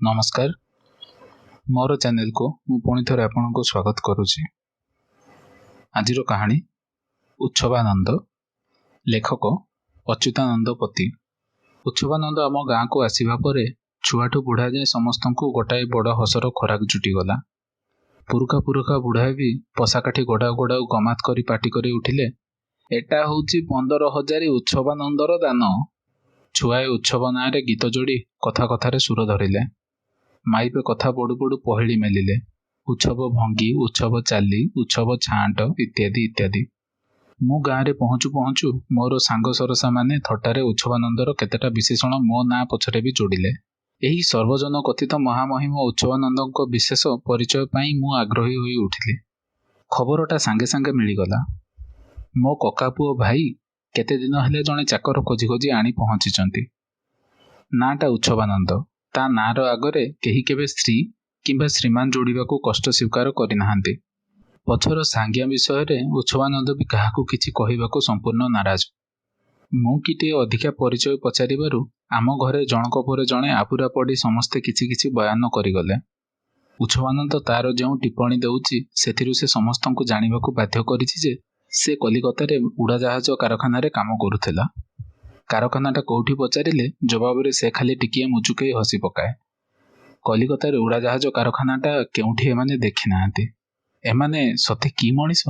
ନମସ୍କାର, ମୋର ଚ୍ୟାନେଲକୁ ମୁଁ ପୁଣି ଥରେ ଆପଣଙ୍କୁ ସ୍ୱାଗତ କରୁଛି। ଆଜିର କାହାଣୀ ଉତ୍ସବାନନ୍ଦ, ଲେଖକ ଅଚ୍ୟୁତାନନ୍ଦ ପତି। ଉତ୍ସବାନନ୍ଦ ଆମ ଗାଁକୁ ଆସିବା ପରେ ଛୁଆଠୁ ବୁଢ଼ା ଯାଏ ସମସ୍ତଙ୍କୁ ଗୋଟାଏ ବଡ଼ ହସର ଖୋରାକ ଜୁଟିଗଲା। ପୁରୁଖା ପୁରୁଖା ବୁଢ଼ା ବି ପଶାକାଠି ଗୋଡ଼ାଉ ଗୋଡ଼ାଉ ଗମାତ କରି ପାଟି କରି ଉଠିଲେ, ଏଟା ହେଉଛି 15 ହଜାରୀ ଉତ୍ସବାନନ୍ଦର ଦାନ। ଛୁଆଏ ଉତ୍ସବ ନାଁରେ ଗୀତ ଯୋଡ଼ି କଥା କଥାରେ ସୁର ଧରିଲେ। ମାଇପେ କଥା ପଡୁ ପଡୁ ପହେଳି ମେଲିଲେ, ଉତ୍ସବ ଭଙ୍ଗୀ, ଉତ୍ସବ ଚାଲି, ଉତ୍ସବ ଛାଁଟ ଇତ୍ୟାଦି ଇତ୍ୟାଦି। ମୁଁ ଗାଁରେ ପହଞ୍ଚୁ ପହଞ୍ଚୁ ମୋର ସାଙ୍ଗ ସରସାମାନେ ଥଟ୍ଟାରେ ଉତ୍ସବାନନ୍ଦର କେତେଟା ବିଶେଷଣ ମୋ ନାଁ ପଛରେ ବି ଯୋଡ଼ିଲେ। ଏହି ସର୍ବଜନ କଥିତ ମହାମହିମ ଉତ୍ସବାନନ୍ଦଙ୍କ ବିଶେଷ ପରିଚୟ ପାଇଁ ମୁଁ ଆଗ୍ରହୀ ହୋଇ ଉଠିଲି। ଖବରଟା ସାଙ୍ଗେ ସାଙ୍ଗେ ମିଳିଗଲା। ମୋ କକା ପୁଅ ଭାଇ କେତେ ଦିନ ହେଲା ଜଣେ ଚାକର ଖୋଜି ଖୋଜି ଆଣି ପହଞ୍ଚିଛନ୍ତି। ନାଁଟା ଉତ୍ସବାନନ୍ଦ। ତା ନାଁର ଆଗରେ କେହି କେବେ ସ୍ତ୍ରୀ କିମ୍ବା ଶ୍ରୀମାନ ଯୋଡ଼ିବାକୁ କଷ୍ଟ ସ୍ୱୀକାର କରିନାହାନ୍ତି। ପଛର ସାଙ୍ଗିଆ ବିଷୟରେ ଉତ୍ସବାନନ୍ଦ ବି କାହାକୁ କିଛି କହିବାକୁ ସମ୍ପୂର୍ଣ୍ଣ ନାରାଜ। ମୁଁ କିଟିଏ ଅଧିକା ପରିଚୟ ପଚାରିବାରୁ ଆମ ଘରେ ଜଣକ ପରେ ଜଣେ ଆବୁରା ପଡ଼ି ସମସ୍ତେ କିଛି କିଛି ବୟାନ କରିଗଲେ। ଉତ୍ସବାନନ୍ଦ ତାର ଯେଉଁ ଟିପ୍ପଣୀ ଦେଉଛି, ସେଥିରୁ ସେ ସମସ୍ତଙ୍କୁ ଜାଣିବାକୁ ବାଧ୍ୟ କରିଛି ଯେ ସେ କଲିକତାରେ ଉଡ଼ାଜାହାଜ କାରଖାନାରେ କାମ କରୁଥିଲା। କାରଖାନାଟା କୋଉଠି ପଚାରିଲେ ଜବାବରେ ସେ ଖାଲି ଟିକିଏ ମୁଚୁକେଇ ହସି ପକାଏ। କଲିକତାରେ ଉଡ଼ାଜାହାଜ କାରଖାନାଟା କେଉଁଠି ଏମାନେ ଦେଖିନାହାନ୍ତି। ଏମାନେ ସତେ କି ମଣିଷ?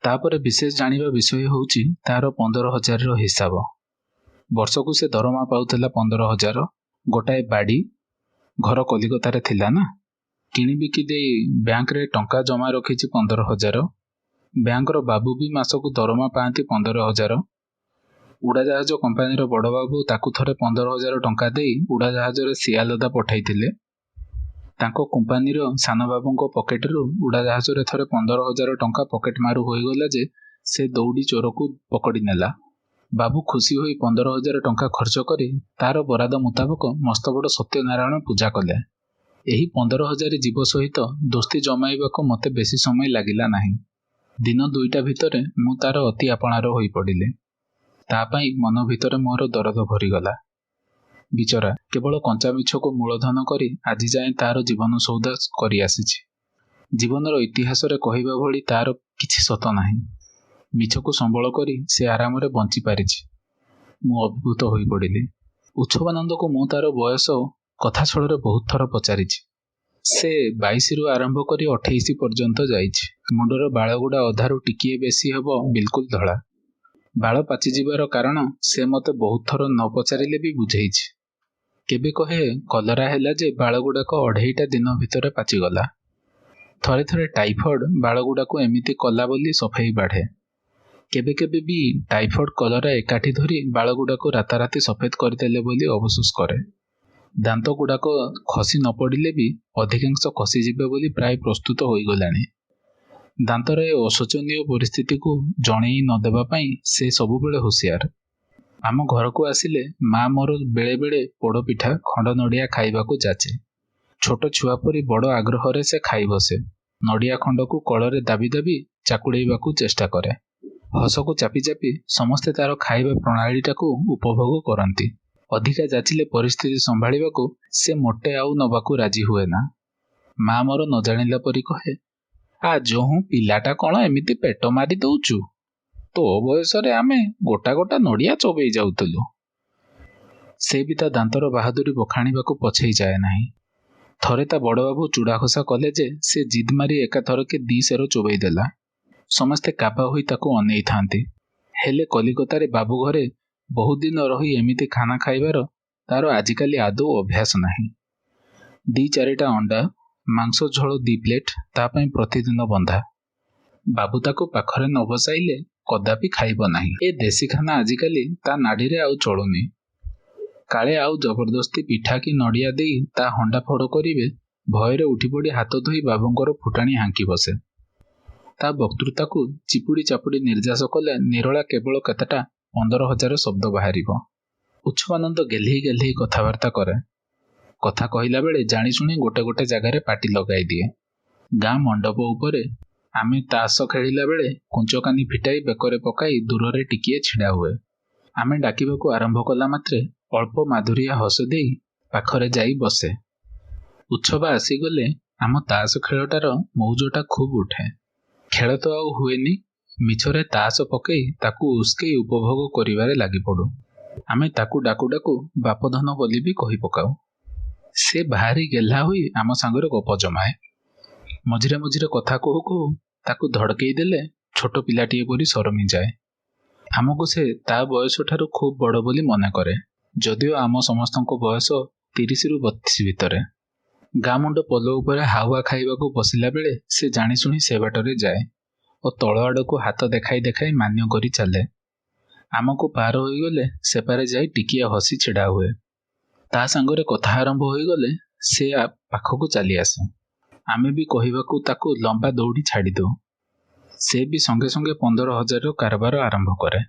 ତାପରେ ବିଶେଷ ଜାଣିବା ବିଷୟ ହେଉଛି ତାର 15 ହଜାରର ହିସାବ। ବର୍ଷକୁ ସେ ଦରମା ପାଉଥିଲା 15 ହଜାର। ଗୋଟାଏ ବାଡ଼ି ଘର କଲିକତାରେ ଥିଲା ନା, କିଣିବିକି ଦେଇ ବ୍ୟାଙ୍କରେ ଟଙ୍କା ଜମା ରଖିଛି 15 ହଜାର। ବ୍ୟାଙ୍କର ବାବୁ ବି ମାସକୁ ଦରମା ପାଆନ୍ତି 15 ହଜାର। ଉଡ଼ାଜାହାଜ କମ୍ପାନୀର ବଡ଼ବାବୁ ତାକୁ ଥରେ 15 ହଜାର ଟଙ୍କା ଦେଇ ଉଡ଼ାଜାହାଜରେ ସିଆଲଦା ପଠାଇଥିଲେ। ତାଙ୍କ କମ୍ପାନୀର ସାନବାବୁଙ୍କ ପକେଟରୁ ଉଡ଼ାଜାହାଜରେ ଥରେ 15 ହଜାର ଟଙ୍କା ପକେଟ ମାରୁ ହୋଇଗଲା ଯେ ସେ ଦୌଡ଼ି ଚୋରକୁ ପକଡ଼ି ନେଲା। ବାବୁ ଖୁସି ହୋଇ 15 ହଜାର ଟଙ୍କା ଖର୍ଚ୍ଚ କରି ତାର ବରାଦ ମୁତାବକ ମସ୍ତବଡ଼ ସତ୍ୟନାରାୟଣ ପୂଜା କଲେ। ଏହି 15 ହଜାର ଜୀବ ସହିତ ଦୋସ୍ତି ଜମାଇବାକୁ ମୋତେ ବେଶୀ ସମୟ ଲାଗିଲା ନାହିଁ। ଦିନ ଦୁଇଟା ଭିତରେ ମୁଁ ତାର ଅତି ଆପଣାର ହୋଇପଡ଼ିଲି। ତା ପାଇଁ ମନ ଭିତରେ ମୋର ଦରଦ ଭରିଗଲା। ବିଚରା କେବଳ କଞ୍ଚା ମିଛକୁ ମୂଳଧନ କରି ଆଜି ଯାଏଁ ତାର ଜୀବନ ସଉଦା କରିଆସିଛି। ଜୀବନର ଇତିହାସରେ କହିବା ଭଳି ତାର କିଛି ସତ ନାହିଁ। ମିଛକୁ ସମ୍ବଳ କରି ସେ ଆରାମରେ ବଞ୍ଚିପାରିଛି। ମୁଁ ଅଭିଭୂତ ହୋଇପଡ଼ିଲି। ଉତ୍ସବାନନ୍ଦକୁ ମୁଁ ତାର ବୟସ କଥା ଛଳରେ ବହୁତ ଥର ପଚାରିଛି। ସେ 22ରୁ ଆରମ୍ଭ କରି 28 ପର୍ଯ୍ୟନ୍ତ ଯାଇଛି। ମୁଣ୍ଡର ବାଳଗୁଡ଼ା ଅଧାରୁ ଟିକିଏ ବେଶୀ ହେବ ବିଲକୁଲ ଧଳା। ବାଳ ପାଚିଯିବାର କାରଣ ସେ ମୋତେ ବହୁତ ଥର ନ ପଚାରିଲେ ବି ବୁଝେଇଛି। କେବେ କହେ କଲରା ହେଲା ଯେ ବାଳଗୁଡ଼ାକ 2.5ଟା ଦିନ ଭିତରେ ପାଚିଗଲା। ଥରେ ଥରେ ଟାଇଫଏଡ୍ ବାଳଗୁଡ଼ାକୁ ଏମିତି କଲା ବୋଲି ସଫେଇ ବାଢ଼େ। କେବେ କେବେ ବି ଟାଇଫଏଡ୍ କଲରା ଏକାଠି ଧରି ବାଳଗୁଡ଼ାକୁ ରାତାରାତି ସଫେଦ କରିଦେଲେ ବୋଲି ଅବସୋସ କରେ। ଦାନ୍ତଗୁଡ଼ାକ ଖସି ନ ପଡ଼ିଲେ ବି ଅଧିକାଂଶ ଖସିଯିବେ ବୋଲି ପ୍ରାୟ ପ୍ରସ୍ତୁତ ହୋଇଗଲାଣି। ଦାନ୍ତର ଏ ଅଶୋଚନୀୟ ପରିସ୍ଥିତିକୁ ଜଣେଇ ନ ଦେବା ପାଇଁ ସେ ସବୁବେଳେ ହୁସିଆର। ଆମ ଘରକୁ ଆସିଲେ ମା ମୋର ବେଳେ ବେଳେ ପୋଡ଼ପିଠା, ଖଣ୍ଡ ନଡ଼ିଆ ଖାଇବାକୁ ଯାଚେ। ଛୋଟ ଛୁଆ ପରି ବଡ଼ ଆଗ୍ରହରେ ସେ ଖାଇ ବସେ। ନଡ଼ିଆ ଖଣ୍ଡକୁ କଳରେ ଦାବି ଦାବି ଚାକୁଡ଼େଇବାକୁ ଚେଷ୍ଟା କରେ। ହସକୁ ଚାପି ଚାପି ସମସ୍ତେ ତାର ଖାଇବା ପ୍ରଣାଳୀଟାକୁ ଉପଭୋଗ କରନ୍ତି। ଅଧିକା ଯାଚିଲେ ପରିସ୍ଥିତି ସମ୍ଭାଳିବାକୁ ସେ ମୋଟେ ଆଉ ନବାକୁ ରାଜି ହୁଏ ନା। ମା ମୋର ନ ଜାଣିଲା ପରି କହେ, ଆଜହୁଁ ପିଲାଟା କଣ ଏମିତି ପେଟ ମାରି ଦଉଛୁ? ତୋ ବୟସରେ ଆମେ ଗୋଟା ଗୋଟା ନଡ଼ିଆ ଚୋବେଇ ଯାଉଥିଲୁ। ସେ ବି ତା ଦାନ୍ତର ବାହାଦୁରୀ ବଖାଣିବାକୁ ପଛେଇ ଯାଏ ନାହିଁ। ଥରେ ତା ବଡ଼ବାବୁ ଚୂଡ଼ାଘଷା କଲେ ଯେ ସେ ଜିଦ୍ ମାରି ଏକାଥରକେ 2 ସେର ଚୋବେଇ ଦେଲା। ସମସ୍ତେ କାବା ହୋଇ ତାକୁ ଅନେଇଥାନ୍ତି। ହେଲେ କଲିକତାରେ ବାବୁ ଘରେ ବହୁତ ଦିନ ରହି ଏମିତି ଖାନା ଖାଇବାର ତାର ଆଜିକାଲି ଆଦୌ ଅଭ୍ୟାସ ନାହିଁ। 2 4ଟା ଅଣ୍ଡା, ମାଂସ ଝୋଳ 2 ପ୍ଲେଟ୍ ତା ପାଇଁ ପ୍ରତିଦିନ ବନ୍ଧା। ବାବୁ ତାକୁ ପାଖରେ ନ ବସାଇଲେ କଦାପି ଖାଇବ ନାହିଁ। ଏ ଦେଶୀ ଖାନା ଆଜିକାଲି ତା ନାଡ଼ିରେ ଆଉ ଚଳୁନି। କାଳେ ଆଉ ଜବରଦସ୍ତି ପିଠା କି ନଡ଼ିଆ ଦେଇ ତା ହଣ୍ଡା ଫୋଡ଼ କରିବେ ଭୟରେ ଉଠିପଡ଼ି ହାତ ଧୋଇ ବାବୁଙ୍କର ଫୁଟାଣି ହାଙ୍କି ବସେ। ତା ବକ୍ତୃତାକୁ ଚିପୁଡ଼ି ଚାପୁଡ଼ି ନିର୍ଯାସ କଲେ ନିରଳା କେବଳ କେତେଟା 15 ହଜାର ଶବ୍ଦ ବାହାରିବ। ଉତ୍ସବାନନ୍ଦ ଗେହ୍ଲେଇ ଗେହ୍ଲେଇ କଥାବାର୍ତ୍ତା କରେ। କଥା କହିଲା ବେଳେ ଜାଣିଶୁଣି ଗୋଟେ ଗୋଟେ ଜାଗାରେ ପାଟି ଲଗାଇ ଦିଏ। ଗାଁ ମଣ୍ଡପ ଉପରେ ଆମେ ତାସ ଖେଳିଲା ବେଳେ କୁଞ୍ଚକାନି ଫିଟାଇ ବେକରେ ପକାଇ ଦୂରରେ ଟିକିଏ ଛିଡ଼ା ହୁଏ। ଆମେ ଡାକିବାକୁ ଆରମ୍ଭ କଲା ମାତ୍ରେ ଅଳ୍ପ ମାଧୁରିଆ ହସ ଦେଇ ପାଖରେ ଯାଇ ବସେ। ଉତ୍ସବ ଆସିଗଲେ ଆମ ତାସ ଖେଳଟାର ମଉଜଟା ଖୁବ୍ ଉଠେ। ଖେଳ ତ ଆଉ ହୁଏନି, ମିଛରେ ତାସ ପକେଇ ତାକୁ ଉସ୍କେଇ ଉପଭୋଗ କରିବାରେ ଲାଗିପଡ଼ୁ। ଆମେ ତାକୁ ଡାକୁ ଡାକୁ ବାପଧନ ବୋଲି ବି କହି ପକାଉ। ସେ ଭାରି ଗେହ୍ଲା ହୋଇ ଆମ ସାଙ୍ଗରେ ଗପ ଜମାଏ। ମଝିରେ ମଝିରେ କଥା କହୁ କହୁ ତାକୁ ଧଡ଼କେଇ ଦେଲେ ଛୋଟ ପିଲାଟିଏ ପରି ସରମି ଯାଏ। ଆମକୁ ସେ ତା ବୟସଠାରୁ ଖୁବ୍ ବଡ଼ ବୋଲି ମନେ କରେ, ଯଦିଓ ଆମ ସମସ୍ତଙ୍କ ବୟସ 30ରୁ 32 ଭିତରେ। ଗାଁ ମୁଣ୍ଡ ପୋଲ ଉପରେ ହାୱା ଖାଇବାକୁ ବସିଲା ବେଳେ ସେ ଜାଣିଶୁଣି ସେ ବାଟରେ ଯାଏ ଓ ତଳ ଆଡ଼କୁ ହାତ ଦେଖାଇ ଦେଖାଇ ମାନ୍ୟ କରି ଚାଲେ। ଆମକୁ ପାର ହୋଇଗଲେ ସେପାରେ ଯାଇ ଟିକିଏ ହସି ଛିଡ଼ା ହୁଏ। ତା ସାଙ୍ଗରେ କଥା ଆରମ୍ଭ ହୋଇଗଲେ ସେ ପାଖକୁ ଚାଲି ଆସେ। ଆମେ ବି କହିବାକୁ ତାକୁ ଲମ୍ବା ଦୌଡ଼ି ଛାଡ଼ିଦେଉ। ସେ ବି ସଙ୍ଗେ ସଙ୍ଗେ 15,000ର କାରବାର ଆରମ୍ଭ କରେ।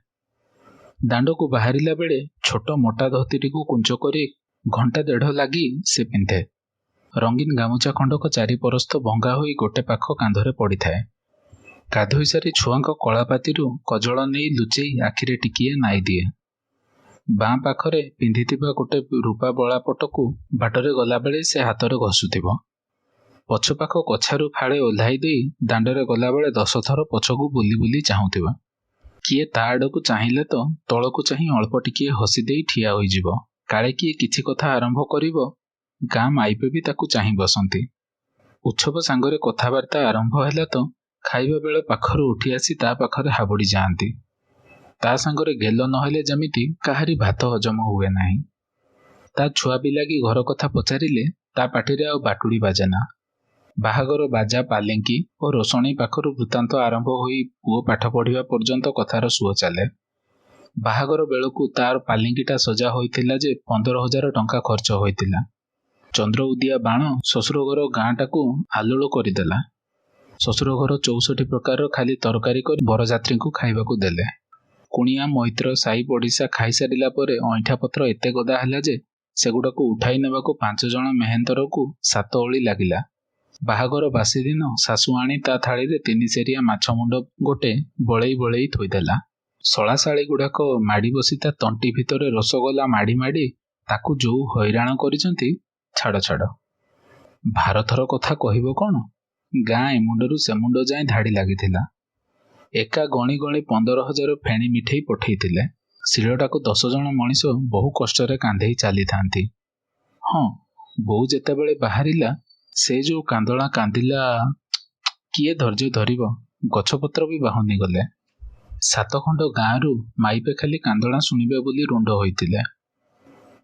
ଦାଣ୍ଡକୁ ବାହାରିଲା ବେଳେ ଛୋଟ ମୋଟା ଧୋତିଟିକୁ କୁଞ୍ଚ କରି ଘଣ୍ଟା ଦେଢ଼ ଲାଗି ସେ ପିନ୍ଧେ। ରଙ୍ଗୀନ ଗାମୁଛା ଖଣ୍ଡକ ଚାରିପରସ୍ତ ଭଙ୍ଗା ହୋଇ ଗୋଟେ ପାଖ କାନ୍ଧରେ ପଡ଼ିଥାଏ। ଗାଧୋଇ ସାରି ଛୁଆଙ୍କ କଳାପାତିରୁ କଜଳ ନେଇ ଲୁଚେଇ ଆଖିରେ ଟିକିଏ ନାଇ ଦିଏ। ବାଁ ପାଖରେ ପିନ୍ଧିଥିବା ଗୋଟେ ରୂପା ବଳାପଟକୁ ବାଟରେ ଗଲାବେଳେ ସେ ହାତରେ ଘଷୁଥିବ। ପଛପାଖ କଛାରୁ ଫାଳେ ଓହ୍ଲାଇ ଦେଇ ଦାଣ୍ଡରେ ଗଲାବେଳେ 10 ଥର ପଛକୁ ବୁଲି ବୁଲି ଚାହୁଁଥିବ। କିଏ ତା ଆଡ଼କୁ ଚାହିଁଲେ ତ ତଳକୁ ଚାହିଁ ଅଳ୍ପ ଟିକିଏ ହସି ଦେଇ ଠିଆ ହୋଇଯିବ। କାଳେ କିଏ କିଛି କଥା ଆରମ୍ଭ କରିବ, ଗାଁ ମାଇପେ ବି ତାକୁ ଚାହିଁ ବସନ୍ତି। ଉତ୍ସବ ସାଙ୍ଗରେ କଥାବାର୍ତ୍ତା ଆରମ୍ଭ ହେଲା ତ ଖାଇବା ବେଳ ପାଖରୁ ଉଠି ଆସି ତା ପାଖରେ ହାବୁଡ଼ି ଯାଆନ୍ତି। ତା ସାଙ୍ଗରେ ଗେଲ ନହେଲେ ଯେମିତି କାହାରି ଭାତ ହଜମ ହୁଏ ନାହିଁ। ତା ଛୁଆ ପିଲା କି ଘର କଥା ପଚାରିଲେ ତା ପାଟିରେ ଆଉ ବାଟୁଳି ବାଜେନା। ବାହାଘର ବାଜା ପାଲିଙ୍କି ଓ ରୋଷଣୀ ପାଖରୁ ବୃତ୍ତାନ୍ତ ଆରମ୍ଭ ହୋଇ ପୁଅ ପାଠ ପଢ଼ିବା ପର୍ଯ୍ୟନ୍ତ କଥାର ସୁଅ ଚାଲେ। ବାହାଘର ବେଳକୁ ତାର ପାଲିଙ୍କିଟା ସଜା ହୋଇଥିଲା ଯେ 15,000 ଟଙ୍କା ଖର୍ଚ୍ଚ ହୋଇଥିଲା। ଚନ୍ଦ୍ର ଉଦିଆ ବାଣ ଶ୍ୱଶୁରଘର ଗାଁଟାକୁ ଆଲୋଳ କରିଦେଲା। ଶ୍ୱଶୁରଘର 64 ପ୍ରକାରର ଖାଲି ତରକାରୀ କରି ବରଯାତ୍ରୀଙ୍କୁ ଖାଇବାକୁ ଦେଲେ। କୁଣିଆ ମୈତ୍ର ସାଇ ପଡ଼ିଶା ଖାଇସାରିଲା ପରେ ଅଇଁଠା ପତ୍ର ଏତେ ଗଦା ହେଲା ଯେ ସେଗୁଡ଼ାକୁ ଉଠାଇ ନେବାକୁ 5 ଜଣ ମେହେନ୍ତରକୁ 7 ଓଳି ଲାଗିଲା। ବାହାଘର ବାସିଦିନ ଶାଶୁ ଆଣି ତା ଥାଳିରେ 3 ସେରିଆ ମାଛ ମୁଣ୍ଡ ଗୋଟେ ବଳେଇ ବଳେଇ ଥୋଇଦେଲା। ଶଳାଶାଳୀଗୁଡ଼ାକ ମାଡ଼ି ବସି ତା ତଣ୍ଟି ଭିତରେ ରସଗୋଲା ମାଡ଼ି ମାଡ଼ି ତାକୁ ଯୋଉ ହଇରାଣ କରିଛନ୍ତି, ଛାଡ଼ ଛାଡ଼। ଭାରତର କଥା କହିବ କ'ଣ, ଗାଁ ଏମୁଣ୍ଡରୁ ସେମୁଣ୍ଡ ଯାଏଁ ଧାଡ଼ି ଲାଗିଥିଲା। ଏକା ଗଣି ଗଣି 15,000 ଫେଣି ମିଠେଇ ପଠେଇଥିଲେ। ଶିଳଟାକୁ 10 ଜଣ ମଣିଷ ବହୁ କଷ୍ଟରେ କାନ୍ଧେଇ ଚାଲିଥାନ୍ତି। ହଁ, ବୋଉ ଯେତେବେଳେ ବାହାରିଲା ସେ ଯୋଉ କାନ୍ଦଣା କାନ୍ଦିଲା, କିଏ ଧୈର୍ଯ୍ୟ ଧରିବ? ଗଛପତ୍ର ବି ବାହୁନି ଗଲେ। 7 ଖଣ୍ଡ ଗାଁରୁ ମାଇପେ ଖାଲି କାନ୍ଦଣା ଶୁଣିବେ ବୋଲି ରୁଣ୍ଡ ହୋଇଥିଲେ।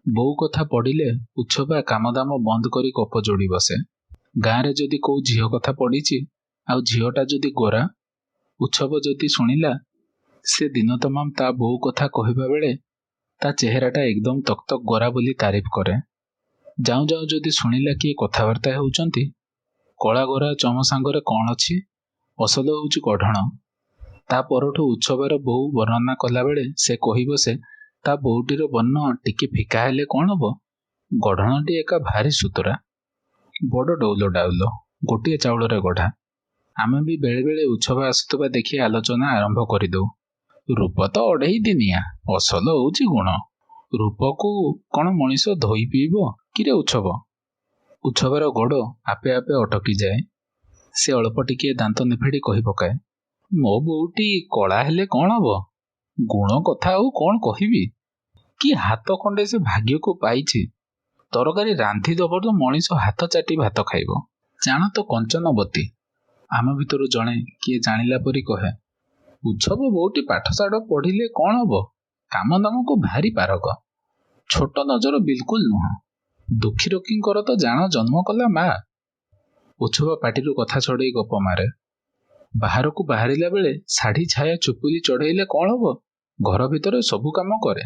ବୋଉ କଥା ପଡ଼ିଲେ ଉଛବା କାମଦାମ ବନ୍ଦ କରି ଗପ ଯୋଡ଼ି ବସେ। ଗାଁରେ ଯଦି କୋଉ ଝିଅ କଥା ପଡ଼ିଛି, ଆଉ ଝିଅଟା ଯଦି ଗୋରା, ଉତ୍ସବ ଯଦି ଶୁଣିଲା, ସେ ଦିନ ତମାମ ତା ବୋଉ କଥା କହିବା ବେଳେ ତା ଚେହେରାଟା ଏକଦମ ତକ୍ ତକ୍ ଗୋରା ବୋଲି ତାରିଫ କରେ। ଯାଉଁ ଯାଉଁ ଯଦି ଶୁଣିଲା କିଏ କଥାବାର୍ତ୍ତା ହେଉଛନ୍ତି, କଳା ଗୋରା ଚମ ସାଙ୍ଗରେ କ'ଣ ଅଛି, ଅସଲ ହେଉଛି ଗଢ଼ଣ। ତା ପରଠୁ ଉତ୍ସବର ବୋଉ ବର୍ଣ୍ଣନା କଲାବେଳେ ସେ କହିବ ସେ ତା ବୋଉଟିର ବର୍ଣ୍ଣ ଟିକେ ଫିକା ହେଲେ କ'ଣ ହବ, ଗଢ଼ଣଟି ଏକା ଭାରି ସୁତୁରା, ବଡ଼ ଡଉଲ ଡାଉଲ, ଗୋଟିଏ ଚାଉଳରେ ଗଢ଼ା। ଆମେ ବି ବେଳେବେଳେ ଉତ୍ସବ ଆସୁଥିବା ଦେଖି ଆଲୋଚନା ଆରମ୍ଭ କରିଦେଉ। ରୂପ ତ ଅଢ଼େଇ ଦିନିଆ, ଅସଲ ହେଉଛି ଗୁଣ। ରୂପକୁ କ'ଣ ମଣିଷ ଧୋଇ ପିଇବ କିରେ ଉତ୍ସବ? ଉତ୍ସବର ଗୋଡ଼ ଆପେ ଆପେ ଅଟକିଯାଏ। ସେ ଅଳ୍ପ ଟିକିଏ ଦାନ୍ତ ନିଫେଡ଼ି କହି ପକାଏ, ମୋ ବୋଉଟି କଳା ହେଲେ କ'ଣ ହବ, ଗୁଣ କଥା ଆଉ କ'ଣ କହିବି, କି ହାତ ଖଣ୍ଡେ ସେ ଭାଗ୍ୟକୁ ପାଇଛି। ତରକାରୀ ରାନ୍ଧି ଦବ ତ ମଣିଷ ହାତ ଚାଟି ଭାତ ଖାଇବ। ଜାଣ ତ କଞ୍ଚନବତୀ। ଆମ ଭିତରୁ ଜଣେ କିଏ ଜାଣିଲା ପରି କହେ, ଉତ୍ସବ ବୋଉଟି ପାଠଶାଠ ପଢ଼ିଲେ କ'ଣ ହବ, କାମ ଦାମକୁ ଭାରି ପାରକ, ଛୋଟ ନଜର ବିଲକୁଲ ନୁହଁ, ଦୁଃଖୀ ରଖୀଙ୍କର ତ ଜାଣ ଜନ୍ମ କଲା ମା। ଉତ୍ସବ ପାଟିରୁ କଥା ଛଡ଼େଇ ଗପ ମାରେ। ବାହାରକୁ ବାହାରିଲା ବେଳେ ଶାଢ଼ୀ ଛାୟା ଚୁପୁଲି ଚଢ଼େଇଲେ କ'ଣ ହବ, ଘର ଭିତରେ ସବୁ କାମ କରେ।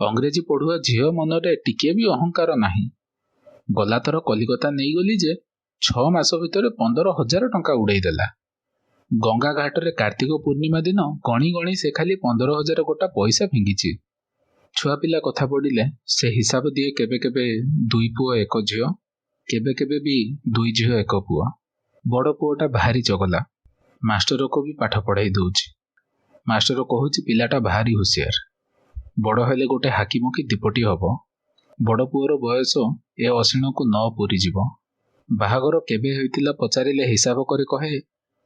ଅଂରେଜୀ ପଢ଼ୁଆ ଝିଅ ମନରେ ଟିକିଏ ବି ଅହଙ୍କାର ନାହିଁ। ଗଲାଥର କଲିକତା ନେଇଗଲି ଯେ 6 ମାସ ଭିତରେ 15,000 ଟଙ୍କା ଉଡ଼େଇ ଦେଲା। ଗଙ୍ଗା ଘାଟରେ କାର୍ତ୍ତିକ ପୂର୍ଣ୍ଣିମା ଦିନ ଗଣି ଗଣି ସେ ଖାଲି 15,000 ଗୋଟା ପଇସା ଫିଙ୍ଗିଛି। ଛୁଆ ପିଲା କଥା ପଡ଼ିଲେ ସେ ହିସାବ ଦିଏ, କେବେ କେବେ 2 ପୁଅ 1 ଝିଅ, କେବେ କେବେ ବି 2 ଝିଅ 1 ପୁଅ। ବଡ଼ ପୁଅଟା ଭାରି ଚଗଲା, ମାଷ୍ଟରକୁ ବି ପାଠ ପଢ଼େଇ ଦଉଛି। ମାଷ୍ଟର କହୁଛି ପିଲାଟା ଭାରି ହୁସିଆର, ବଡ଼ ହେଲେ ଗୋଟେ ହାକିମ କି ଦୀପଟି ହବ। ବଡ଼ ପୁଅର ବୟସ ଏ ଅସିଣକୁ 9 ପୂରିଯିବ। ବାହାଘର କେବେ ହୋଇଥିଲା ପଚାରିଲେ ହିସାବ କରି କହେ,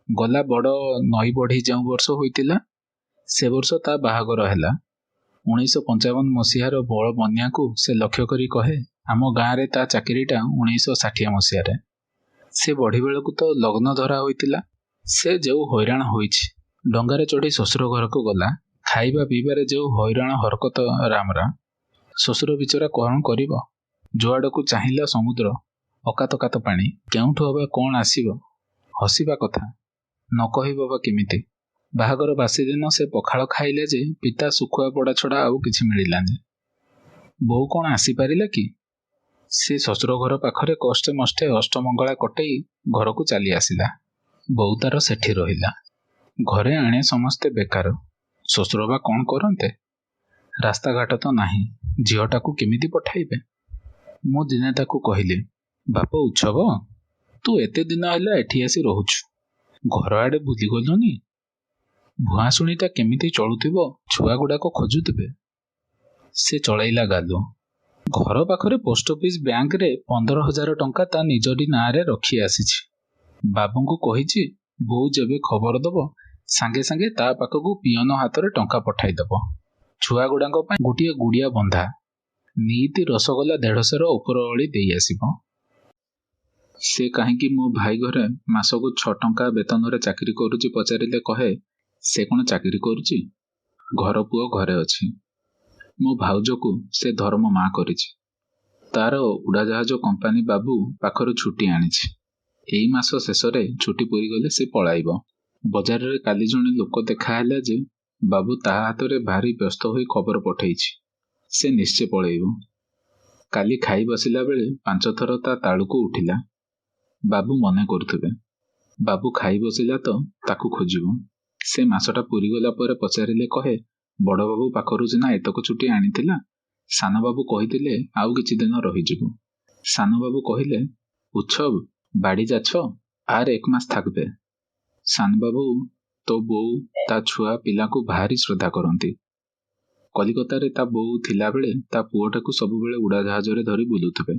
ଗଲା ବଡ଼ ନଈ ବଢ଼ି ଯେଉଁ ବର୍ଷ ହୋଇଥିଲା ସେ ବର୍ଷ ତା ବାହାଘର ହେଲା। 1955 ମସିହାର ବଳ ବନ୍ୟାକୁ ସେ ଲକ୍ଷ୍ୟ କରି କହେ, ଆମ ଗାଁରେ ତା ଚାକିରିଟା 1960 ମସିହାରେ। ସେ ବଢ଼ି ବେଳକୁ ତ ଲଗ୍ନ ଧରା ହୋଇଥିଲା। ସେ ଯେଉଁ ହଇରାଣ ହୋଇଛି, ଡଙ୍ଗାରେ ଚଢ଼ି ଶ୍ୱଶୁର ଘରକୁ ଗଲା, ଖାଇବା ପିଇବାରେ ଯେଉଁ ହଇରାଣ ହରକତ, ରାମ ରାମ। ଶ୍ୱଶୁର ବିଚରା କ'ଣ କରିବ? ଯୁଆଡ଼କୁ ଚାହିଁଲା ସମୁଦ୍ର, ଅକାତକାତ ପାଣି, କେଉଁଠୁ ଅବା କ'ଣ ଆସିବ? ହସିବା କଥା, ନ କହିବ ବା କେମିତି? ବାହାଘର ବାସିଦିନ ସେ ପଖାଳ ଖାଇଲେ ଯେ ପିତା ଶୁଖୁଆ ପୋଡ଼ା ଛଡ଼ା ଆଉ କିଛି ମିଳିଲାନି। ବୋଉ କ'ଣ ଆସିପାରିଲା କି? ସେ ଶ୍ୱଶୁର ଘର ପାଖରେ କଷ୍ଟେ ମଷ୍ଟେ ଅଷ୍ଟମଙ୍ଗଳା କଟେଇ ଘରକୁ ଚାଲି ଆସିଲା। ବୋଉ ତାର ସେଠି ରହିଲା। ଘରେ ଆଣେ ସମସ୍ତେ ବେକାର। ଶ୍ୱଶୁର ବା କ'ଣ କରନ୍ତେ? ରାସ୍ତାଘାଟ ତ ନାହିଁ, ଝିଅଟାକୁ କେମିତି ପଠାଇବେ? ମୁଁ ଦିନେ ତାକୁ କହିଲି, ବାପ ଉତ୍ସବ, ତୁ ଏତେ ଦିନ ହେଲା ଏଠି ଆସି ରହୁଛୁ, ଘର ଆଡ଼େ ଭୁଲିଗଲୁନି? ଭୁଆଁଶୁଣୀଟା କେମିତି ଚଳୁଥିବ ଛୁଆଗୁଡ଼ାକ ଖୋଜୁଥିବେ। ସେ ଚଳେଇଲା ଗାଲୁ। ଘର ପାଖରେ ପୋଷ୍ଟ ଅଫିସ ବ୍ୟାଙ୍କରେ 15,000 ଟଙ୍କା ତା ନିଜରି ନାଁରେ ରଖି ଆସିଛି। ବାବୁଙ୍କୁ କହିଛି ବୋଉ ଯେବେ ଖବର ଦବ ସାଙ୍ଗେ ସାଙ୍ଗେ ତା ପାଖକୁ ପିଅନ ହାତରେ ଟଙ୍କା ପଠାଇଦବ। ଛୁଆଗୁଡ଼ାଙ୍କ ପାଇଁ ଗୋଟିଏ ଗୁଡ଼ିଆ ବନ୍ଧା, ନିଇତି ରସଗୋଲା 150 ଉପର ଅଳି ଦେଇ ଆସିବ। ସେ କାହିଁକି ମୋ ଭାଇ ଘରେ ମାସକୁ 6 ଟଙ୍କା ବେତନରେ ଚାକିରି କରୁଛି ପଚାରିଲେ କହେ, ସେ କ'ଣ ଚାକିରି କରୁଛି? ଘର ପୁଅ ଘରେ ଅଛି। ମୋ ଭାଉଜକୁ ସେ ଧର୍ମ ମା କରିଛି। ତାର ଉଡ଼ାଜାହାଜ କମ୍ପାନୀ ବାବୁ ପାଖରୁ ଛୁଟି ଆଣିଛି। ଏଇ ମାସ ଶେଷରେ ଛୁଟି ପୂରିଗଲେ ସେ ପଳାଇବ। ବଜାରରେ କାଲି ଜଣେ ଲୋକ ଦେଖା ହେଲା ଯେ ବାବୁ ତାହା ହାତରେ ଭାରି ବ୍ୟସ୍ତ ହୋଇ ଖବର ପଠେଇଛି, ସେ ନିଶ୍ଚେ ପଳେଇବ। କାଲି ଖାଇ ବସିଲା ବେଳେ 5 ଥର ତା ତାଳୁକୁ ଉଠିଲା। ବାବୁ ମନେ କରୁଥିବେ। ବାବୁ ଖାଇ ବସିଲା ତ ତାକୁ ଖୋଜିବ। ସେ ମାସଟା ପୂରିଗଲା ପରେ ପଚାରିଲେ କହେ, ବଡ଼ବାବୁ ପାଖରୁ ସିନା ଏତକ ଛୁଟି ଆଣିଥିଲା, ସାନବାବୁ କହିଥିଲେ ଆଉ କିଛି ଦିନ ରହିଯିବୁ। ସାନବାବୁ କହିଲେ, ଉତ୍ସବ ବାଡ଼ି ଯାଛ, ଆର୍ ଏକ ମାସ ଥାକବେ। ସାନବାବୁ ତୋ ବୋଉ ତା ଛୁଆ ପିଲାକୁ ଭାରି ଶ୍ରଦ୍ଧା କରନ୍ତି। କଲିକତାରେ ତା ବୋଉ ଥିଲାବେଳେ ତା ପୁଅଟାକୁ ସବୁବେଳେ ଉଡ଼ାଜାହାଜରେ ଧରି ବୁଲୁଥିବେ।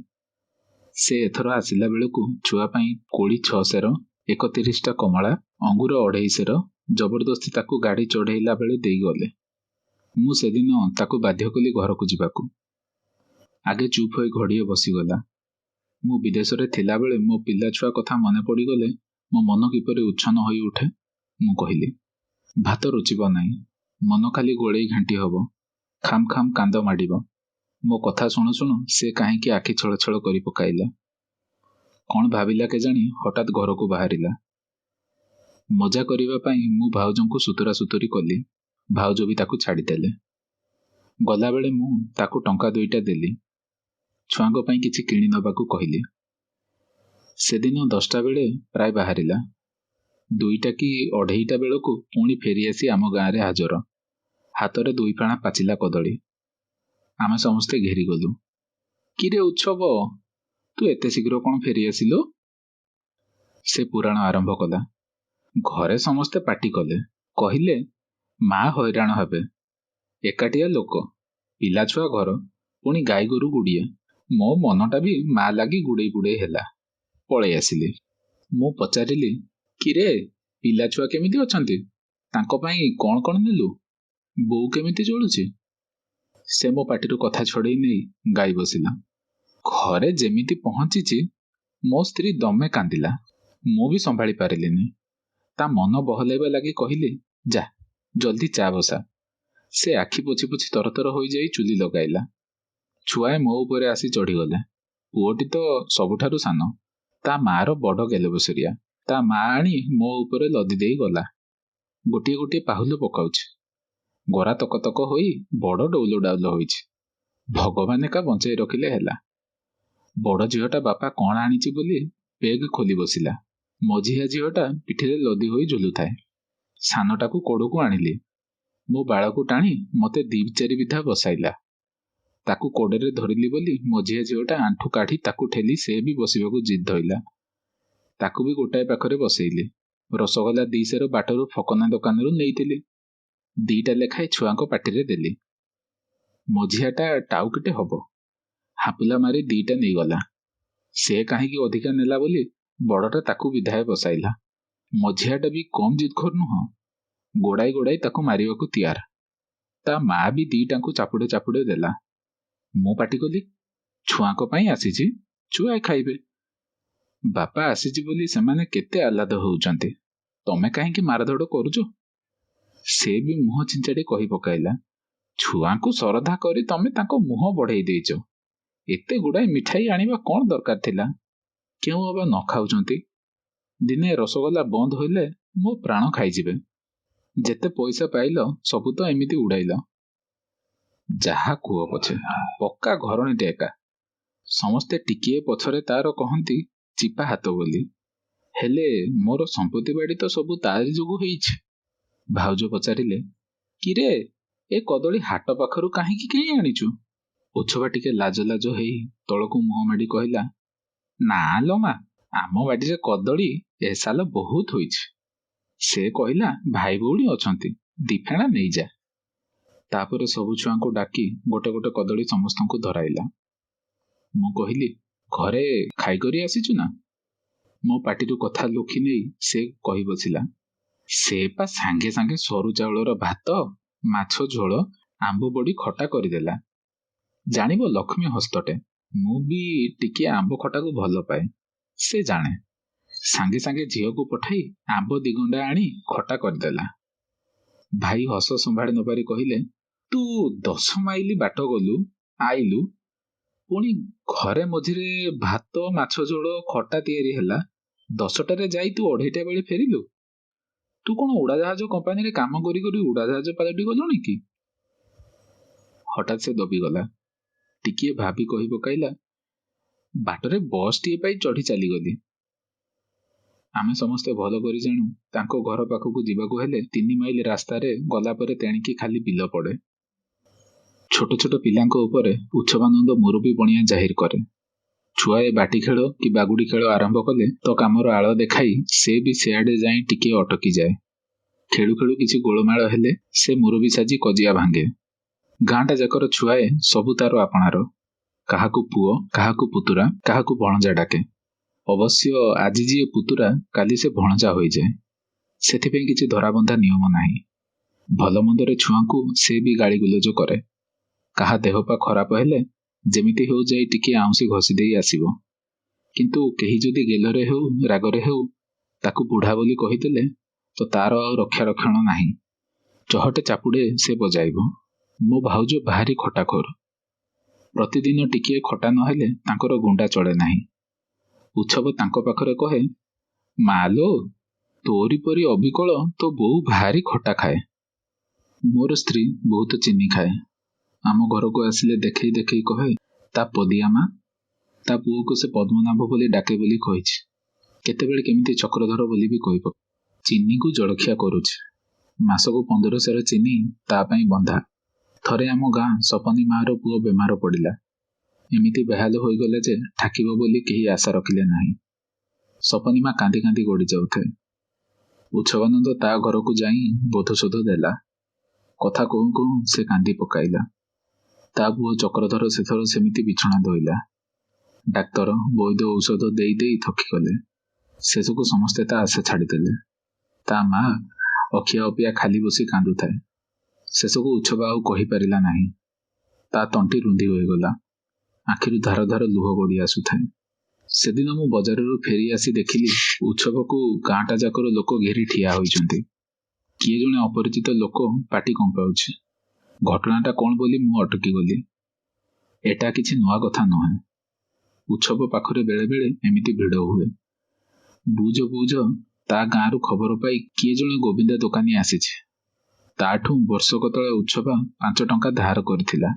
ସେ ଏଥର ଆସିଲା ବେଳକୁ ଛୁଆ ପାଇଁ କୋଳି 6 ସେର, 31ଟା କମଳା, ଅଙ୍ଗୁର 2.5 ସେର ଜବରଦସ୍ତି ତାକୁ ଗାଡ଼ି ଚଢ଼େଇଲା ବେଳେ ଦେଇଗଲେ। ମୁଁ ସେଦିନ ତାକୁ ବାଧ୍ୟ କଲି ଘରକୁ ଯିବାକୁ। ଆଗେ ଚୁପ୍ ହୋଇ ଘଡ଼ିଏ ବସିଗଲା। ମୁଁ ବିଦେଶରେ ଥିଲାବେଳେ ମୋ ପିଲା ଛୁଆ କଥା ମନେ ପଡ଼ିଗଲେ ମୋ ମନ କିପରି ଉଚ୍ଛନ୍ନ ହୋଇ ଉଠେ। ମୁଁ କହିଲି, ଭାତ ରୁଚିବ ନାହିଁ, ମନ ଖାଲି ଗୋଳେଇ ଘାଣ୍ଟି ହବ, ଖାମ ଖାମ କାନ୍ଦ ମାଡ଼ିବ। ମୋ କଥା ଶୁଣୁ ଶୁଣୁ ସେ କାହିଁକି ଆଖି ଛଳଛଳ କରି ପକାଇଲା। କ'ଣ ଭାବିଲା କେଜାଣି, ହଠାତ୍ ଘରକୁ ବାହାରିଲା। ମଜା କରିବା ପାଇଁ ମୁଁ ଭାଉଜଙ୍କୁ ସୁତୁରା ସୁତୁରି କଲି। ଭାଉଜ ବି ତାକୁ ଛାଡ଼ିଦେଲେ। ଗଲାବେଳେ ମୁଁ ତାକୁ ଟଙ୍କା 2ଟା ଦେଲି। ଛୁଆଙ୍କ ପାଇଁ କିଛି କିଣି ନେବାକୁ କହିଲି। ସେଦିନ 10ଟା ବେଳେ ପ୍ରାୟ ବାହାରିଲା। 2ଟା କି 2.5ଟା ବେଳକୁ ପୁଣି ଫେରିଆସି ଆମ ଗାଁରେ ହାଜର। ହାତରେ 2 ଫାଣା ପାଚିଲା କଦଳୀ। ଆମେ ସମସ୍ତେ ଘେରିଗଲୁ। କିରେ ଉତ୍ସବ, ତୁ ଏତେ ଶୀଘ୍ର କ'ଣ ଫେରିଆସିଲୁ? ସେ ପୁରାଣ ଆରମ୍ଭ କଲା। ଘରେ ସମସ୍ତେ ପାଟି କଲେ, କହିଲେ ମା ହଇରାଣ ହେବେ, ଏକାଟିଆ ଲୋକ, ପିଲାଛୁଆ ଘର, ପୁଣି ଗାଈ ଗୋରୁ ଗୁଡ଼ିଏ। ମୋ ମନଟା ବି ମା ଲାଗି ଗୁଡ଼େଇ ବୁଡ଼େଇ ହେଲା। ପଳେଇ ଆସିଲି। ମୁଁ ପଚାରିଲି, କିରେ ପିଲାଛୁଆ କେମିତି ଅଛନ୍ତି? ତାଙ୍କ ପାଇଁ କ'ଣ କ'ଣ ନେଲୁ? ବୋଉ କେମିତି ଚଳୁଛି? ସେ ମୋ ପାଟିରୁ କଥା ଛଡ଼େଇ ନେଇ ଗାଇ ବସିଲା। ଘରେ ଯେମିତି ପହଞ୍ଚିଛି ମୋ ସ୍ତ୍ରୀ ଦମେ କାନ୍ଦିଲା। ମୁଁ ବି ସମ୍ଭାଳି ପାରିଲିନି। ତା ମନ ବହଲାଇବା ଲାଗି କହିଲି, ଯା ଜଲ୍ଦି ଚା ବସା। ସେ ଆଖି ପୋଛି ପୋଛି ତରତର ହୋଇଯାଇ ଚୁଲି ଲଗାଇଲା। ଛୁଆଏ ମୋ ଉପରେ ଆସି ଚଢ଼ିଗଲେ। ପୁଅଟି ତ ସବୁଠାରୁ ସାନ, ତା ମାଆର ବଡ଼ ଗେଲବସରିଆ। ତା ମା ଆଣି ମୋ ଉପରେ ଲଦି ଦେଇ ଗଲା। ଗୋଟିଏ ଗୋଟିଏ ପାହୁଲ ପକାଉଛି। ଗୋରା ତକତକ ହୋଇ ବଡ଼ ଡଉଲ ଡାଉଲ ହୋଇଛି। ଭଗବାନ ଏକା ବଞ୍ଚେଇ ରଖିଲେ ହେଲା। ବଡ଼ ଝିଅଟା ବାପା କ'ଣ ଆଣିଛି ବୋଲି ବେଗ୍ ଖୋଲି ବସିଲା। ମଝିଆ ଝିଅଟା ପିଠିରେ ଲଦି ହୋଇ ଝୁଲୁଥାଏ। ସାନଟାକୁ କୋଡ଼କୁ ଆଣିଲି। ମୋ ବାଳକୁ ଟାଣି ମୋତେ 2-4 ବିଧା ବସାଇଲା। ତାକୁ କୋଡ଼ରେ ଧରିଲି ବୋଲି ମଝିଆ ଝିଅଟା ଆଣ୍ଠୁ କାଢ଼ି ତାକୁ ଠେଲି ସେ ବି ବସିବାକୁ ଜିଦ୍ ଧଇଲା। ତାକୁ ବି ଗୋଟାଏ ପାଖରେ ବସେଇଲି। ରସଗୋଲା 2 ସେର ବାଟରୁ ଫକନା ଦୋକାନରୁ ନେଇଥିଲି। 2ଟା ଲେଖାଏଁ ଛୁଆଙ୍କ ପାଟିରେ ଦେଲି। ମଝିଆଟା ଟାଉକିଟେ ହବ, ହାପୁଲା ମାରି 2ଟା ନେଇଗଲା। ସେ କାହିଁକି ଅଧିକା ନେଲା ବୋଲି ବଡ଼ଟା ତାକୁ ବିଧାଏ ବସାଇଲା। ମଝିଆଟା ବି କମ୍ ଜିଦଖୋର ନୁହଁ, ଗୋଡ଼ାଇ ଗୋଡ଼ାଇ ତାକୁ ମାରିବାକୁ ତିଆର। ତା ମା ବି ଦିଟାଙ୍କୁ ଚାପୁଡ଼େ ଚାପୁଡ଼େ ଦେଲା। ମୁଁ ପାଟି କଲି, ଛୁଆଙ୍କ ପାଇଁ ଆସିଛି, ଛୁଆଏ ଖାଇବେ। ବାପା ଆସିଛି ବୋଲି ସେମାନେ କେତେ ଆହ୍ଲାଦ ହେଉଛନ୍ତି, ତମେ କାହିଁକି ମାରଧଡ଼ କରୁଛ? ସେ ବି ମୁହଁ ଛିଞ୍ଚାଡ଼ି କହି ପକାଇଲା, ଛୁଆଙ୍କୁ ଶରଧା କରି ତମେ ତାଙ୍କ ମୁହଁ ବଢ଼େଇ ଦେଇଛ। ଏତେ ଗୁଡ଼ାଏ ମିଠାଇ ଆଣିବା କ'ଣ ଦରକାର ଥିଲା? କେଉଁ ଅବା ନ ଖାଉଛନ୍ତି। ଦିନେ ରସଗୋଲା ବନ୍ଦ ହେଲେ ମୋ ପ୍ରାଣ ଖାଇଯିବେ। ଯେତେ ପଇସା ପାଇଲ ସବୁ ତ ଏମିତି ଉଡ଼ାଇଲ। ଯାହା କୁହ ପଛେ, ପକ୍କା ଘରଣୀଟେ ଏକା। ସମସ୍ତେ ଟିକିଏ ପଛରେ ତାର କହନ୍ତି ଚିପା ହାତ ବୋଲି। ହେଲେ ମୋର ସମ୍ପତ୍ତି ବାଡ଼ି ତ ସବୁ ତାରି ଯୋଗୁଁ ହେଇଛି। ଭାଉଜ ପଚାରିଲେ, କିରେ, ଏ କଦଳୀ ହାଟ ପାଖରୁ କାହିଁକି କିଣି ଆଣିଛୁ? ଉଛବା ଟିକେ ଲାଜ ଲାଜ ହେଇ ତଳକୁ ମୁହଁ ମାଡ଼ି କହିଲା, ନା ଲୋ ମା, ଆମ ବାଡ଼ିରେ କଦଳୀ ଏ ସାଲ ବହୁତ ହୋଇଛି। ସେ କହିଲା, ଭାଇ ଭଉଣୀ ଅଛନ୍ତି, ଦିଫେଣା ନେଇଯା। ତାପରେ ସବୁ ଛୁଆଙ୍କୁ ଡାକି ଗୋଟେ ଗୋଟେ କଦଳୀ ସମସ୍ତଙ୍କୁ ଧରାଇଲା। ମୁଁ କହିଲି, ଘରେ ଖାଇକରି ଆସିଛୁ ନା? ମୋ ପାଟିରୁ କଥା ଲୁଖି ନେଇ ସେ କହି ବସିଲା, ସେ ପା ସାଙ୍ଗେ ସାଙ୍ଗେ ସରୁ ଚାଉଳର ଭାତ, ମାଛ ଝୋଳ, ଆମ୍ବ ବଡ଼ି ଖଟା କରିଦେଲା। ଜାଣିବ ଲକ୍ଷ୍ମୀ ହସ୍ତଟେ। ମୁଁ ବି ଟିକିଏ ଆମ୍ବ ଖଟାକୁ ଭଲ ପାଏ, ସେ ଜାଣେ। ସାଙ୍ଗେ ସାଙ୍ଗେ ଝିଅକୁ ପଠାଇ ଆମ୍ବ ଦିଗଣ୍ଡା ଆଣି ଖଟା କରିଦେଲା। ଭାଇ ହସ ସମ୍ଭାଳି ନପାରି କହିଲେ, ତୁ 10 ମାଇଲ ବାଟ ଗଲୁ, ଆଇଲୁ, ପୁଣି ଘରେ ମଝିରେ ଭାତ, ମାଛ ଝୋଳ, ଖଟା ତିଆରି ହେଲା, 10ଟାରେ ଯାଇ ତୁ 2:30ଟା ବେଳେ ଫେରିଲୁ। ତୁ କ'ଣ ଉଡ଼ାଜାହାଜ କମ୍ପାନୀରେ କାମ କରି କରି ଉଡ଼ାଜାହାଜ ପାଲଟି ଗଲୁଣି କି? ହଠାତ୍ ସେ ଦବିଗଲା। ଟିକିଏ ଭାବି କହି ପକାଇଲା, ବାଟରେ ବସ୍ଟିଏ ପାଇ ଚଢ଼ି ଚାଲିଗଲି। ଆମେ ସମସ୍ତେ ଭଲ କରି ଜାଣୁ ତାଙ୍କ ଘର ପାଖକୁ ଯିବାକୁ ହେଲେ 3 ମାଇଲ ରାସ୍ତାରେ ଗଲା ପରେ ତେଣିକି ଖାଲି ବିଲ ପଡ଼େ। ଛୋଟ ଛୋଟ ପିଲାଙ୍କ ଉପରେ ଉତ୍ସବାନନ୍ଦ ମୁରବି ପଣିଆ ଜାହିର କରେ। ଛୁଆଏ ବାଟି ଖେଳ କି ବାଗୁଡ଼ି ଖେଳ ଆରମ୍ଭ କଲେ ତ କାମର ଆଳ ଦେଖାଇ ସେ ବି ସେଆଡ଼େ ଯାଇ ଟିକିଏ ଅଟକିଯାଏ। ଖେଳୁ ଖେଳୁ କିଛି ଗୋଳମାଳ ହେଲେ ସେ ମୁରବି ସାଜି କଜିଆ ଭାଙ୍ଗେ। ଗାଁଟା ଯାକର ଛୁଆଏ ସବୁ ତାର ଆପଣାର। କାହାକୁ ପୁଅ, କାହାକୁ ପୁତୁରା, କାହାକୁ ଭଣଜା ଡାକେ। ଅବଶ୍ୟ ଆଜି ଯିଏ ପୁତୁରା କାଲି ସେ ଭଣଜା ହୋଇଯାଏ। ସେଥିପାଇଁ କିଛି ଧରାବନ୍ଧା ନିୟମ ନାହିଁ। ଭଲ ମନ୍ଦରେ ଛୁଆଙ୍କୁ ସେ ବି ଗାଳିଗୁଲଜ କରେ। କାହା ଦେହପା ଖରାପ ହେଲେ ଯେମିତି ହେଉ ଯାଇ ଟିକିଏ ଆଉଁସି ଘଷି ଦେଇ ଆସିବ। କିନ୍ତୁ କେହି ଯଦି ଗେଲରେ ହେଉ ରାଗରେ ହେଉ ତାକୁ ବୁଢ଼ା ବୋଲି କହିଦେଲେ ତ ତାର ଆଉ ରକ୍ଷାରକ୍ଷଣ ନାହିଁ। ଚହଟେ ଚାପୁଡ଼େ ସେ ବଜାଇବ। ମୋ ଭାଉଜ ଭାରି ଖଟାଖୋର। ପ୍ରତିଦିନ ଟିକିଏ ଖଟା ନହେଲେ ତାଙ୍କର ଗୁଣ୍ଡା ଚଳେ ନାହିଁ। ଉତ୍ସବ ତାଙ୍କ ପାଖରେ କହେ, ମା ଲୋ, ତୋରି ପରି ଅବିକଳ ତୋ ବୋଉ ଭାରି ଖଟା ଖାଏ। ମୋର ସ୍ତ୍ରୀ ବହୁତ ଚିନି ଖାଏ। ଆମ ଘରକୁ ଆସିଲେ ଦେଖେଇ ଦେଖେଇ କହେ, ତା ପଦିଆ ମା, ତା ପୁଅକୁ ସେ ପଦ୍ମନାଭ ବୋଲି ଡାକେ ବୋଲି କହିଛି। କେତେବେଳେ କେମିତି ଚକ୍ରଧର ବୋଲି ବି କହିବ। ଚିନିକୁ ଜଳଖିଆ କରୁଛି। ମାସକୁ 15 ସେର ଚିନି ତା ପାଇଁ ବନ୍ଧା। ଥରେ ଆମ ଗାଁ ସପନୀ ମାର ପୁଅ ବେମାର ପଡ଼ିଲା। ଏମିତି ବେହାଲ ହୋଇଗଲେ ଯେ ଠାକିବ ବୋଲି କେହି ଆଶା ରଖିଲେ ନାହିଁ। ସପନୀ ମା କାନ୍ଦି କାନ୍ଦି ଗଡ଼ି ଯାଉଥାଏ। ଉତ୍ସବାନନ୍ଦ ତା ଘରକୁ ଯାଇ ବୋଧଶୋଧ ଦେଲା। କଥା କହୁଁ କହୁଁ ସେ କାନ୍ଦି ପକାଇଲା। ତା ପୁଅ ଚକ୍ରଧର ସେଥର ସେମିତି ବିଛଣା ଧୋଇଲା। ଡାକ୍ତର ବୈଦ୍ୟ ଔଷଧ ଦେଇ ଦେଇ ଥକିଗଲେ। ଶେଷକୁ ସମସ୍ତେ ତା ଆଶା ଛାଡ଼ିଦେଲେ। ତା ମା ଅଖିଆ ଅପିଆ ଖାଲି ବସି କାନ୍ଦୁଥାଏ। ଶେଷକୁ ଉତ୍ସବ ଆଉ କହିପାରିଲା ନାହିଁ। ତା ତଣ୍ଟି ରୁନ୍ଧି ହୋଇଗଲା। ଆଖିରୁ ଧାର ଧାର ଲୁହ ଗଡ଼ି ଆସୁଥାଏ। ସେଦିନ ମୁଁ ବଜାରରୁ ଫେରି ଆସି ଦେଖିଲି ଉତ୍ସବକୁ ଗାଁଟା ଯାକର ଲୋକ ଘେରି ଠିଆ ହୋଇଛନ୍ତି। କିଏ ଜଣେ ଅପରିଚିତ ଲୋକ ପାଟି କମ୍ପାଉଛି। ଘଟଣାଟା କ'ଣ ବୋଲି ମୁଁ ଅଟକିଗଲି। ଏଟା କିଛି ନୂଆ କଥା ନୁହେଁ। ଉତ୍ସବ ପାଖରେ ବେଳେବେଳେ ଏମିତି ଭିଡ଼ ହୁଏ। ବୁଝ ବୁଝ ତା ଗାଁରୁ ଖବର ପାଇ କିଏ ଜଣେ ଗୋବିନ୍ଦା ଦୋକାନୀ ଆସିଛି। ତାଠୁ ବର୍ଷକ ତଳେ ଉତ୍ସବ 5 ଟଙ୍କା ଧାର କରିଥିଲା।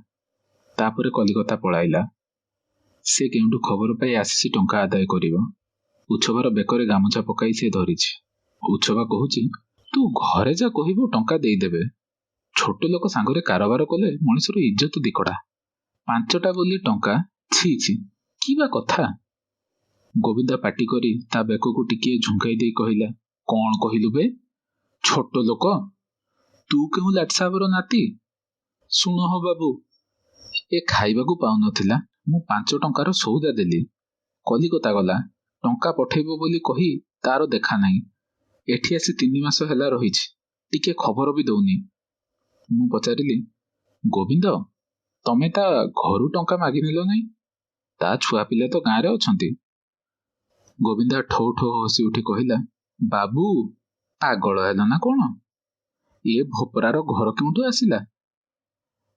ତାପରେ କଲିକତା ପଳାଇଲା। ସେ କେଉଁଠୁ ଖବର ପାଇ ଆସିଛି ଟଙ୍କା ଆଦାୟ କରିବ। ଉତ୍ସବର ବେକରେ ଗାମୁଛା ପକାଇ ସେ ଧରିଛି। ଉତ୍ସବ କହୁଛି, ତୁ ଘରେ ଯା କହିବୁ ଟଙ୍କା ଦେଇଦେବେ। ଛୋଟ ଲୋକ ସାଙ୍ଗରେ କାରବାର କଲେ ମଣିଷର ଇଜ୍ଜତ ଦିକଡ଼ା। 5ଟା ବୋଲି ଟଙ୍କା, ଛି ଛି, କି ବା କଥା। ଗୋବିନ୍ଦା ପାଟି କରି ତା ବେକକୁ ଟିକିଏ ଝୁଙ୍କାଇ ଦେଇ କହିଲା, କଣ କହିଲୁ ବେ, ଛୋଟ ଲୋକ? ତୁ କେଉଁ ଲାଟ ସାହେବର ନାତି? ଶୁଣ ହୋ ବାବୁ, ଏ ଖାଇବାକୁ ପାଉନଥିଲା, ମୁଁ 5 ଟଙ୍କାର ସଉଦା ଦେଲି। କଲିକତା ଗଲା, ଟଙ୍କା ପଠେଇବ ବୋଲି କହି ତାର ଦେଖା ନାହିଁ। ଏଠି ଆସି 3 ମାସ ହେଲା ରହିଛି, ଟିକେ ଖବର ବି ଦଉନି। ମୁଁ ପଚାରିଲି, ଗୋବିନ୍ଦ, ତମେ ତା ଘରୁ ଟଙ୍କା ମାଗିନେଲ ନାହିଁ? ତା ଛୁଆ ପିଲା ତ ଗାଁରେ ଅଛନ୍ତି। ଗୋବିନ୍ଦା ଠୋ ଠୋ ହସି ଉଠି କହିଲା, ବାବୁ ପାଗଳ ହେଲା ନା କଣ? ଏ ଭୋପରାର ଘର କେଉଁଠୁ ଆସିଲା?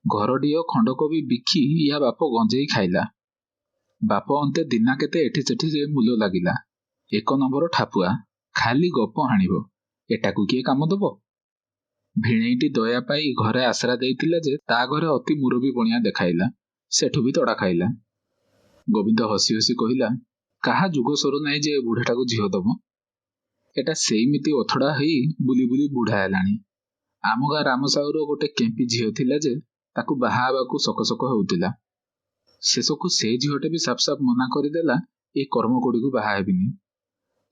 ଘରଡିହ ଖଣ୍ଡକ ବି ବିକି ୟା ବାପ ଗଞ୍ଜେଇ ଖାଇଲା। ବାପ ଅନ୍ତେ ଦିନା କେତେ ଏଠି ସେଠି ସେ ମୂଲ ଲାଗିଲା। 1 ନମ୍ବର ଠାପୁଆ, ଖାଲି ଗପ ହାଣିବ। ଏଟାକୁ କିଏ କାମ ଦବ? ଭିଣେଇଟି ଦୟା ପାଇ ଘରେ ଆଶ୍ରା ଦେଇଥିଲା ଯେ ତା ଘରେ ଅତି ମୁରବି ବଣିଆ ଦେଖାଇଲା, ସେଠୁ ବି ତଡ଼ା ଖାଇଲା। ଗୋବିନ୍ଦ ହସି ହସି କହିଲା, କାହା ଯୁଗ ସରୁନାହିଁ ଯେ ଏ ବୁଢ଼ାଟାକୁ ଝିଅ ଦବ? ଏଟା ସେଇମିତି ଅଥଡ଼ା ହେଇ ବୁଲି ବୁଲି ବୁଢ଼ା ହେଲାଣି। ଆମ ଗାଁ ରାମସାହୁର ଗୋଟେ କେମ୍ପି ଝିଅ ଥିଲା ଯେ ତାକୁ ବାହା ହେବାକୁ ସକସକ ହେଉଥିଲା। ଶେଷକୁ ସେ ଝିଅଟା ବି ସାପ ସାପ ମନା କରିଦେଲା, ଏ କର୍ମକୋଡ଼ିକୁ ବାହା ହେବିନି।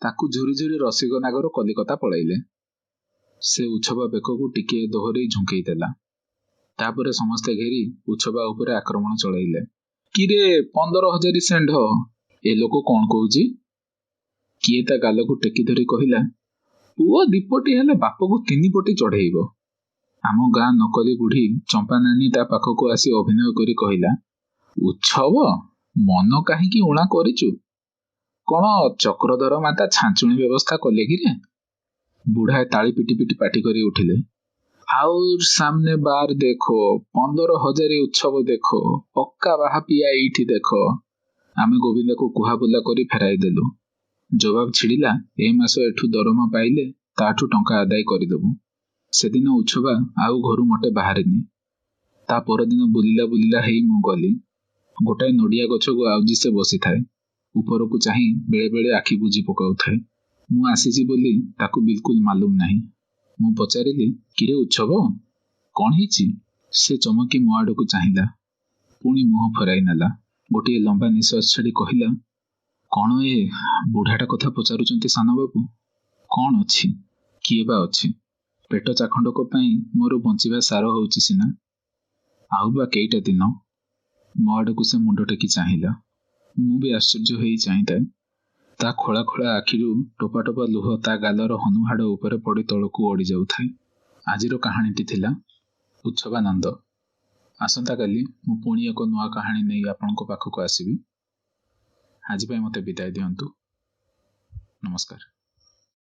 ତାକୁ ଝୁରି ଝୁରି ରସିକ ନାଗର କଲିକତା ପଳେଇଲେ। ସେ ଉଛବା ବେକକୁ ଟିକିଏ ଦୋହରେଇ ଝୁଙ୍କେଇ ଦେଲା। ତାପରେ ସମସ୍ତେ ଘେରି ଉଛବା ଉପରେ ଆକ୍ରମଣ ଚଳାଇଲେ। କିରେ 15,000 ଷେଣ୍ଢ, ଏ ଲୋକ କଣ କହୁଛି? କିଏ ତା ଗାଲକୁ ଟେକି ଧରି କହିଲା, ପୁଅ 2ପଟି ହେଲେ ବାପକୁ 3 ପଟି ଚଢ଼େଇବ। ଆମ ଗାଁ ନକଲି ବୁଢ଼ୀ ଚମ୍ପା ନାନୀ ତା ପାଖକୁ ଆସି ଅଭିନୟ କରି କହିଲା, ଉତ୍ସବ ମନ କାହିଁକି ଊଣା କରିଛୁ? କଣ ଚକ୍ରଧର ମାତା ଛାଞ୍ଚୁଣି ବ୍ୟବସ୍ଥା କଲେ କିରେ? ବୁଢ଼ାଏ ତାଳି ପିଟି ପିଟି ପାଟି କରି ଉଠିଲେ, ଆଉ ସାମନେ ବାର ଦେଖ, 15,000 ଉତ୍ସବ ଦେଖ, ପକ୍କା ବାହାପିଆ ଏଇଠି ଦେଖ। ଆମେ ଗୋବିନ୍ଦକୁ କୁହାବୁଲା କରି ଫେରାଇ ଦେଲୁ। ଜବାବ ଛିଡ଼ିଲା, ଏ ମାସ ଏଠୁ ଦରମା ପାଇଲେ ତାଠୁ ଟଙ୍କା ଆଦାୟ କରିଦେବୁ। ସେଦିନ ଉଛବା ଆଉ ଘରୁ ମୋଟେ ବାହାରିନି। ତା ପରଦିନ ବୁଲିଲା ବୁଲିଲା ହେଇ ମୁଁ ଗଲି। ଗୋଟାଏ ନଡ଼ିଆ ଗଛକୁ ଆଉଜି ସେ ବସିଥାଏ। ଉପରକୁ ଚାହିଁ ବେଳେ ବେଳେ ଆଖି ବୁଜି ପକାଉଥାଏ। ମୁଁ ଆସିଛି ବୋଲି ତାକୁ ବିଲକୁଲ ମାଲୁମ ନାହିଁ। ମୁଁ ପଚାରିଲି, କିରେ ଉତ୍ସବ, କଣ ହେଇଛି? ସେ ଚମକି ମୋ ଆଡ଼କୁ ଚାହିଁଲା, ପୁଣି ମୁହଁ ଫେରାଇ ନେଲା। ଗୋଟିଏ ଲମ୍ବା ନିଶ୍ୱାସ ଛାଡ଼ି କହିଲା, କଣ ଏ ବୁଢ଼ାଟା କଥା ପଚାରୁଛନ୍ତି ସାନବାବୁ? କଣ ଅଛି? କିଏ ବା ଅଛି? ପେଟ ଚାଖଣ୍ଡକ ପାଇଁ ମୋର ବଞ୍ଚିବା ସାର ହେଉଛି ସିନା। ଆଉ ବା କେଇଟା ଦିନ? ମୋ ଆଡ଼କୁ ସେ ମୁଣ୍ଡ ଟେକି ଚାହିଁଲା। ମୁଁ ବି ଆଶ୍ଚର୍ଯ୍ୟ ହେଇ ଚାହିଁଥାଏ। ତା ଖୋଳା ଖୋଳା ଆଖିରୁ ଟୋପା ଟୋପା ଲୁହ ତା ଗାଲର ହନୁହାଡ଼ ଉପରେ ପଡ଼ି ତଳକୁ ଗଡ଼ି ଯାଉଥାଏ। ଆଜିର କାହାଣୀଟି ଥିଲା ଉତ୍ସବାନନ୍ଦ। ଆସନ୍ତାକାଲି ମୁଁ ପୁଣି ଏକ ନୂଆ କାହାଣୀ ନେଇ ଆପଣଙ୍କ ପାଖକୁ ଆସିବି। ଆଜି ପାଇଁ ମୋତେ ବିଦାୟ ଦିଅନ୍ତୁ। ନମସ୍କାର।